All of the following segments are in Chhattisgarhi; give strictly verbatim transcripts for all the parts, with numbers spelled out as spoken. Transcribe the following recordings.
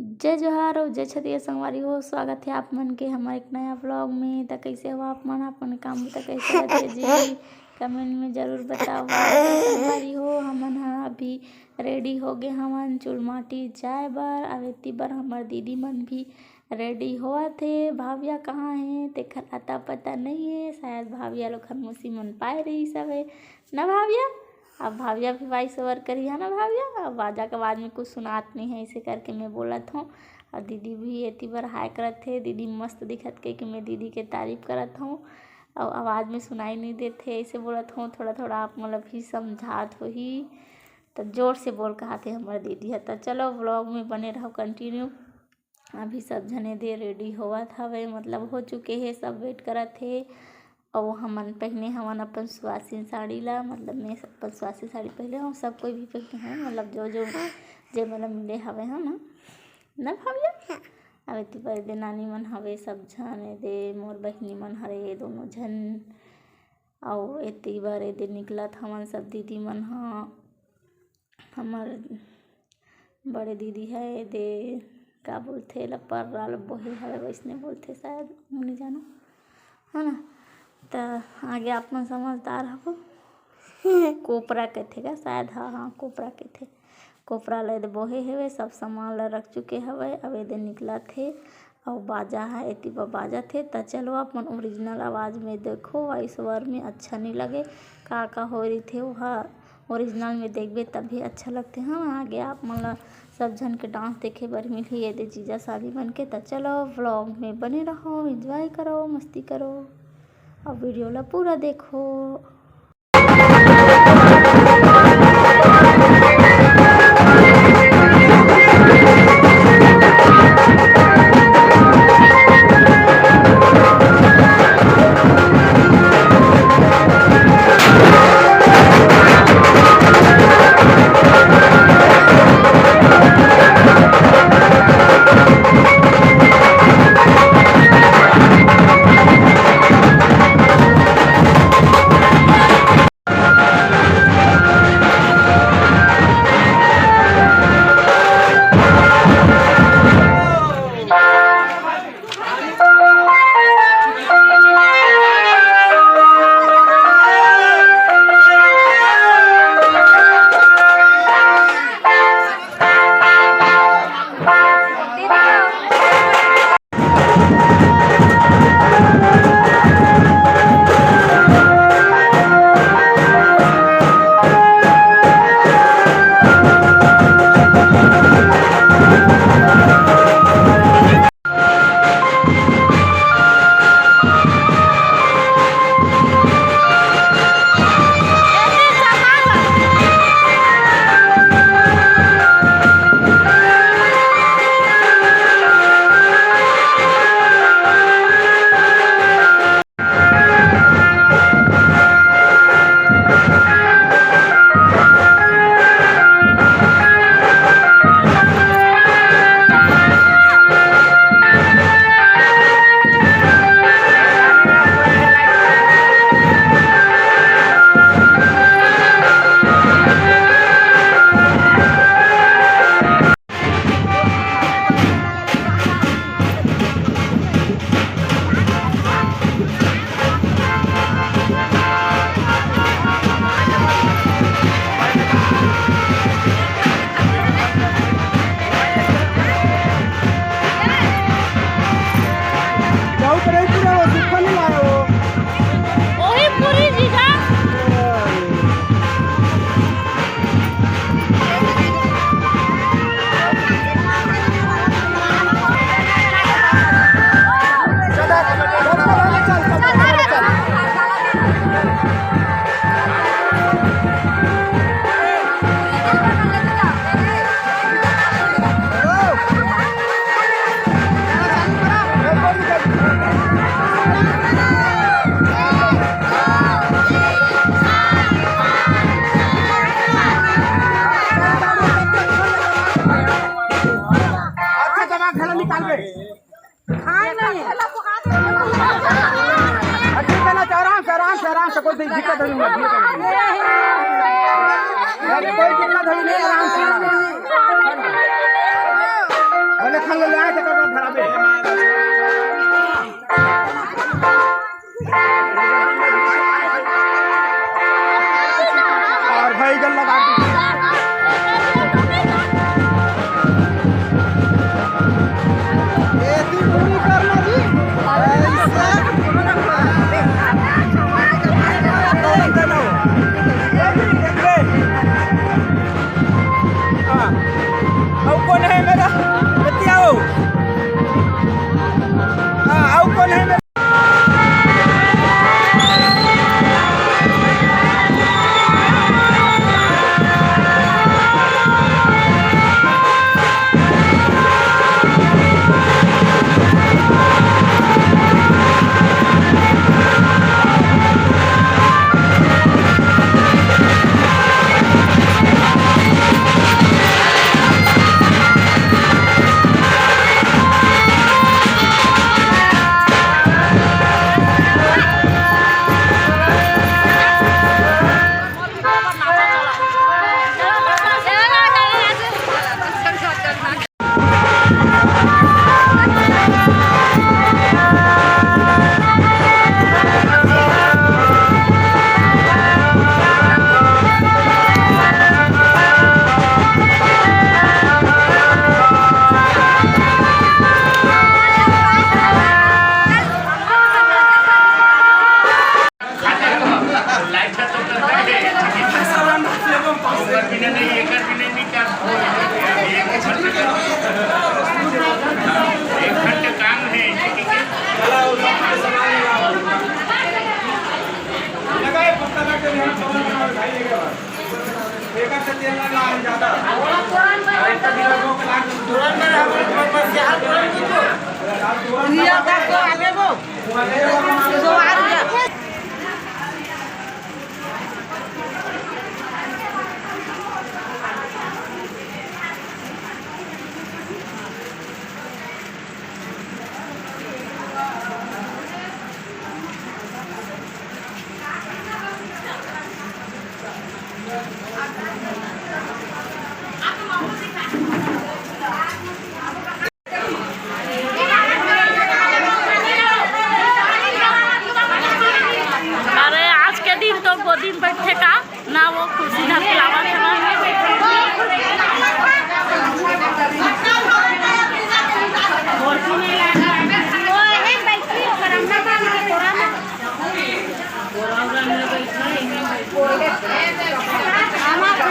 जय जोहार अउ जय छत्तीसगढ़ संगवारी हो, स्वागत हे आप मन के हमर एक नया vlog में। त कइसे हो आप मन, अपन काम बूता कइसे चलत हे जी? Comment में जरूर बताओ। संगवारी हो, हमन ह अभी ready हो गे हवन चुलमाटी जाए बर। अब एती बर हमर दीदी मन भी ready होवत हे। भाविया कहाँ हे, तेखर अता पता नइ हे। शायद भाविया लोग हर मौसी मन पाए रहिस हवे ना भाविया? अब भाविया भी voice over करिहा ना भाविया। अब बाजा के आवाज में कुछ सुनात नइ हे, ऐसे करके मैं बोलत हूँ। और दीदी भी एती बर hi करत हे, दीदी मस्त दिखत कहिके मैं दीदी के तारीफ करत हूँ। और आवाज में सुनाई नइ देत हे, ऐसे बोलत हूँ। थोड़ा थोड़ा आप मन ला भी समझात होही, त जोर से बोल कहत हे हमर दीदी ह। त चलो vlog में बने रहो continue। अभी सब झने दे ready होवत हवे, मतलब हो चुके हे, सब wait करत हे। अउ हमन पहिने हवन अपन सुवासिन साड़ी ला, मतलब मैं अपन सुवासिन साड़ी पहिने हूँ, सब कोई भी पहिने हवे, मतलब जो जो जे मोला मिले हवे हम ना भाविया। अब एती बर एदे नानी मन हवे सब झन, एदे मोर बहिनी मन हरे दोनों झन। अउ एती बर एदे निकलत हवन सब दीदी मन ह। हमर बड़े दीदी ह एदे, का बोलथे एला, पर्रा ल बोहे हवे, वैसने बोलथे शायद, मैं नइ जानव, है ना? त आगे आप मन समझदार हवो। कोपरा कथे का शायद, हाँ, हाँ, कोपरा कथे। कोपरा ल एदे बोहे हवे, सब सामान ल रख चुके हवे। अब एदे निकलत हे, अउ बाजा ह एती बर बाजत हे। त चलो, आप मन original आवाज में देखो, voice over में अच्छा नइ लगे। का का हो रहिथे, ओहा original में देखबे, तभी अच्छा लगथे। हाँ, आगे आप मन ला सब झन के dance देखे बर मिलही एदे जीजा साली मन के। त चलो, vlog में बने रहो, enjoy करो, मस्ती करो, अउ video ला पूरा देखो। जाऊ तो नहीं पूरा वो, सूखा नहीं लाया वो। वही पूरी जीजा। अच्छा, जमा घला निकाल बे। खाए नहीं। अच्छा, चला, आराम से, आराम से, आराम से, कोई दिक्कत नहीं है, कोई दिक्कत नहीं, आराम से, आराम से। बोले, ले आए थे, कपड़ा भरा पे। और भाई इधर लगा दीजिए। ये भी पूरी करना जी। ऐसा। हाँ। अब कौन है मेरा? बतियाओ। हाँ, अब कौन है मेरा? अरे, आज के दिन तो गोदी में बैठे का ना, वो कुर्सी ना पिलावा था।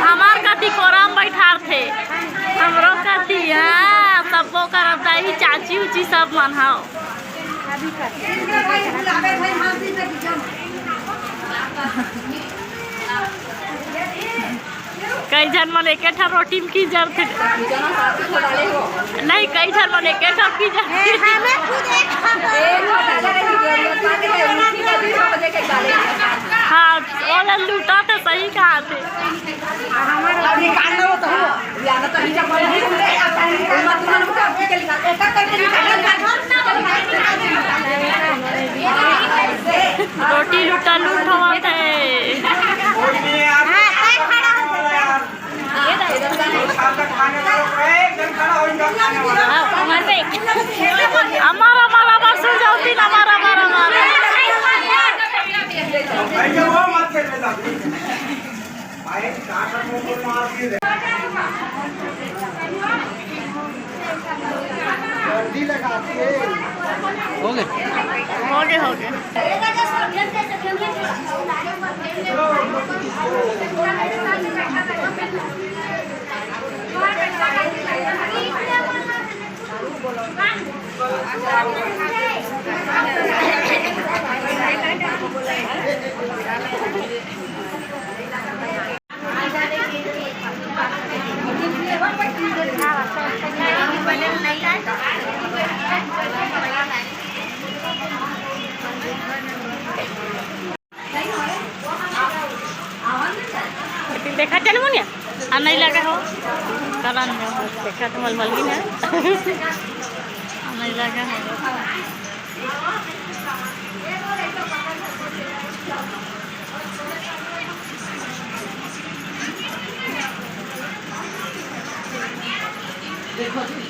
हमार कति कोरा म बैठारथे, हमरो कति, हाँ, सबो करब दाई, चाची उची सब मन हव। कई झन मन एके ठन रोटी म की जरथे। नहीं, कई झन मन एके ठन की जरथे। हाँ, ओला लूटा तो सही कहा थे। रोटी लूटा लूट होवत हे। अमर, अमर, अमर, सुन जाओ, तीन अमर, अमर, अमर। हो गए? हो गए, हो गए। देखा चल मुनिया, आ नहीं लगा हो, कला नहीं हो, देखा तो मलमल ही है। आ नहीं लगा हो। देखो जी।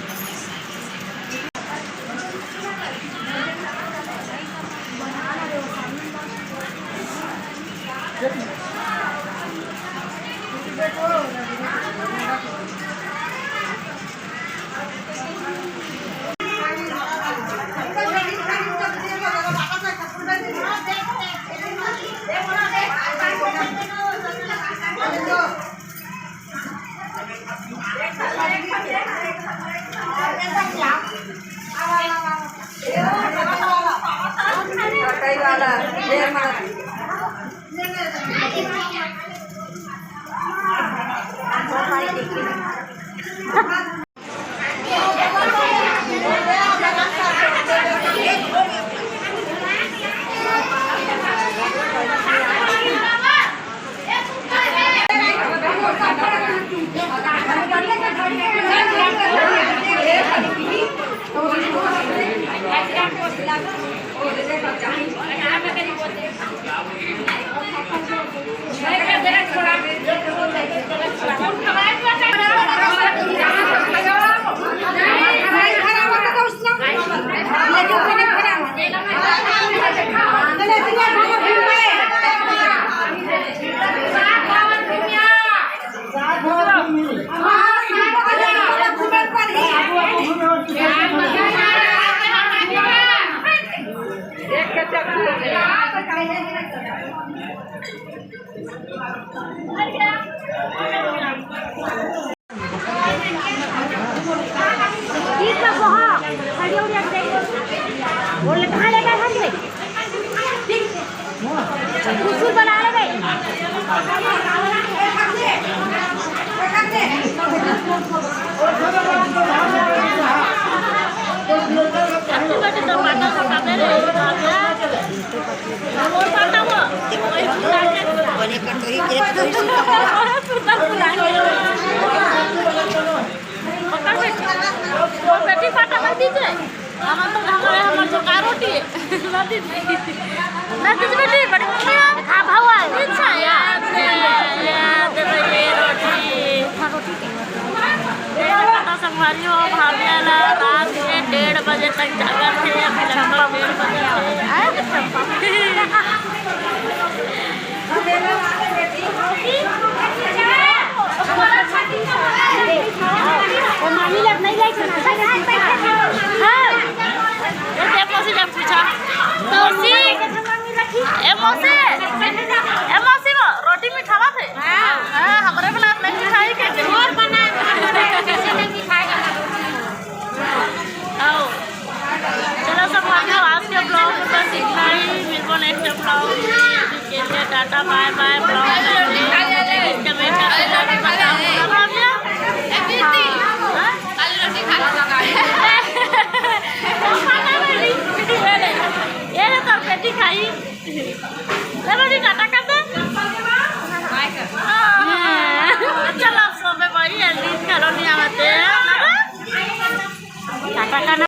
ठीक बा, कहा। खड़ी हो गया, देख। बोल ले, कहाँ लेकर हम गए? कुछ बना ले बे। हमर तो, हमर, हमर तो का रोटी है? ना दीदी। ना दीदी बेटी, बड़ी मम्मी है। हाँ, भाव है। अच्छा, याद है, याद है, ये रोटी। हाँ, रोटी। देखो, संगवारी हो, भाभी वाला रात के डेढ़ बजे तक जागत है, अभी लगभग डेढ़ बजे है। आए तो चंपा। हाँ। ए, देख मौसी, देख पूछा। मौसी, ए मौसी, ए मौसी, वो रोटी मिठावा थे? हाँ, हमरे बना नहीं मिठाई के। और बना, कैसे नहीं मिठाई? आओ। चलो सब, आज के vlog में बस इतना ही। मिलबो next vlog में। के लिए टाटा, bye bye। Vlog में comment करके बताओ। हाँ? ये ले, तो बेटी खाई। ले बेटी, टाटा